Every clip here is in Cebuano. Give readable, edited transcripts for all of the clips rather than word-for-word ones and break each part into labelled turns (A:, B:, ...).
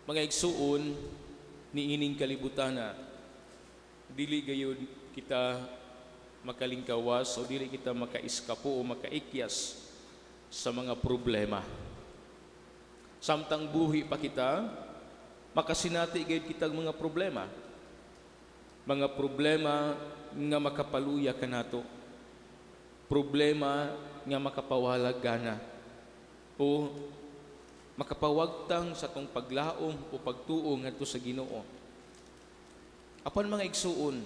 A: Mga igsuon, niining kalibutana, dili gayud kita makalingkawas o dili kita makaiskapo o makaikyas sa mga problema. Samtang buhi pa kita, makasinati gayud kitag mga problema. Mga problema nga makapaluya kanato. Problema nga makapawalag gana o makapawagtang sa atong paglaom o pagtuo ngadto sa Ginoo. Apan, mga igsuon,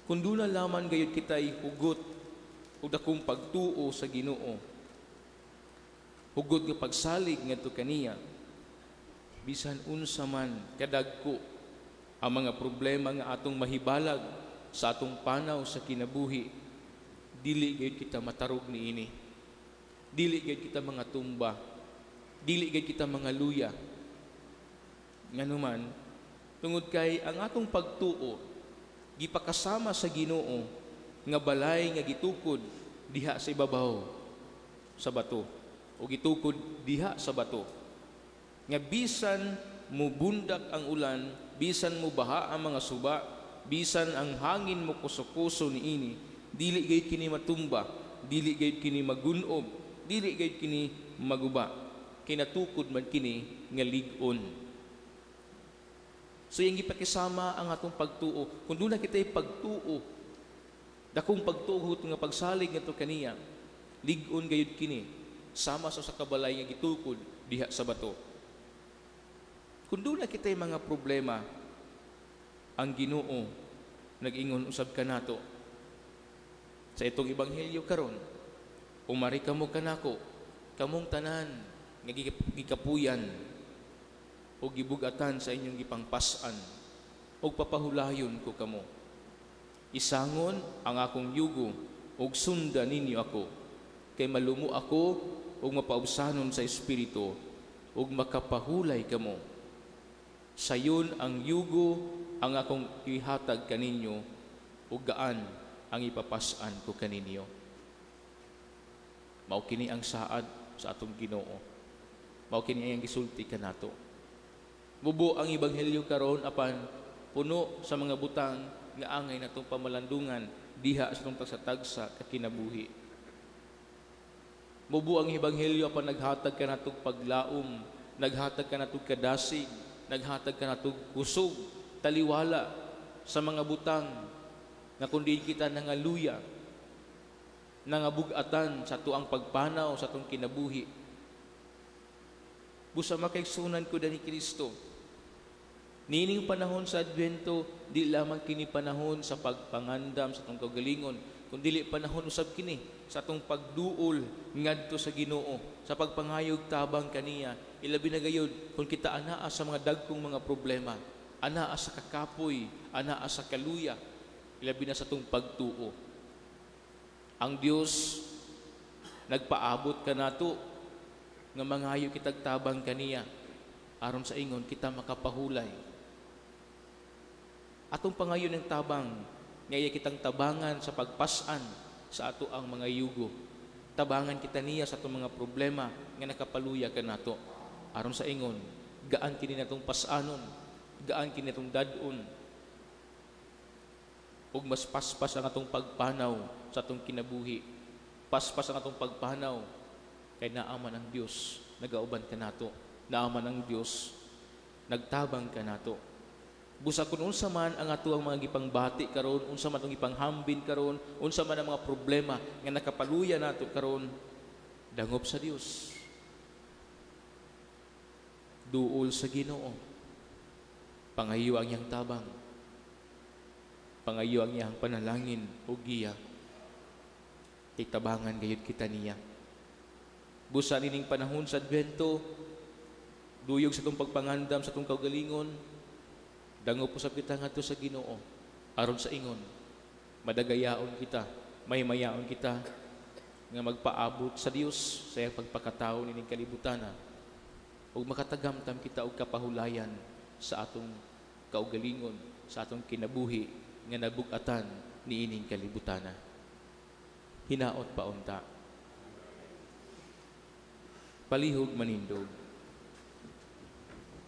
A: kung duna lamang gayud kita'y hugot o dakong pagtuo sa Ginoo, hugot nga pagsalig ngadto kaniya, bisan unsa man kadagko ang mga problema nga atong mahibalag sa atong panaw sa kinabuhi, dili gayud kita matarog niini. Dili gayud kita mga tumba. Dili gayud kita mga luya. Nganuman, tungod kay ang atong pagtuo gipakasama sa Ginoo nga balay nga gitukod diha sa ibabaw sa bato o gitukod diha sa bato, nga bisan mubundak ang ulan, bisan mubaha ang mga suba, bisan ang hangin mo kuso-kuso niini, dili gayud kini matumba, dili gayud kini magunob, dili gayud kini maguba. Kinatukod man kini nga lig-on. So yung gipakisama ang atong pagtuo. Kung duna kita'y pagtuo, dakong pagtuo nga pagsalig ngadto kaniya, lig-on gayud kini sama sa kabalay nga gitukod diha sa bato. Kung duna kita'y mga problema, ang Ginoo nag-ingon usab kanato sa itong ebanghelyo karon, "Umari kamo kanako, kamong tanan nga gikapuyan o gibugatan sa inyong gipangpas-an, ug papahulayon ko kamo. Isangon ang akong yugo ug sunda ninyo ako, kay malumo ako ug mapaubsanon sa espiritu, ug makapahulay kamo. Sayon ang yugo ang akong ihatag kaninyo ug gaan ang ipapas-an ko kaninyo." Mao kini ang saad sa atong Ginoo. Mao kini ang gisulti kanato. Mubo ang ebanghelyo karon, apan puno sa mga butang nga angay natong pamalandungan diha sa atong tagsa-tagsa ka kinabuhi. Mubo ang ebanghelyo, apan naghatag kanatog paglaom, naghatag kanatog kadasig, naghatag kanatog kusog, taliwala sa mga butang nga kun diin kita nangaluya, nangabugatan sa atuang pagpanaw sa atong kinabuhi. Busa, makaigsunan ko ni Kristo, niining panahon sa Advento, di lamang kini panahon sa pagpangandam sa atong kaugalingon, kun dili panahon usab kini sa atong pagduol ngadto sa Ginoo, sa pagpangayog tabang kaniya, ilabi na gayud kung kita anaa sa mga dagkong mga problema, anaa sa kakapoy, anaa sa kaluya, ilabi na sa atong pagtuo. Ang Dios nagpaabot kanato nga mangayo kitag tabang kaniya aron sa ingon kita makapahulay. Atong pangayo ng tabang nga iya kitang tabangan sa pagpas-an sa ato ang mga yugo. Tabangan kita niya sa atong mga problema nga nakapaluya kanato aron sa ingon gaan kini natong pas-anon, gaan kini natong dad-on, ug mas paspas ang atong pagpanaw sa atong kinabuhi. Paspas ang atong pagpanaw kay naaman ang Dios nagauban kanato, naaman ang Dios nagtabang kanato. Busa kung unsa man ang ato ang mga gipangbati karon, unsa man atong gipanghambin karon, unsa man ang mga problema nga nakapaluya nato karon, dangop sa Dios. Duol sa Ginoo. Pangayo ang iyang tabang. Pangayo ang iyang panalangin o giya. Kay tabangan gayud kita niya. Busa nining panahon sa Advento, duyog sa atong pagpangandam sa atong kaugalingon, dangop usab kita ngadto sa Ginoo aron sa ingon madagayaon kita, mahimayaon kita nga magpaabot sa Dios sa iyang pagpakatao nining kalibutana ug makatagamtam kita og kapahulayan sa atong kaugalingon, sa atong kinabuhi nga nabug-atan niining kalibutana. Hinaot pa unta. Palihog manindog.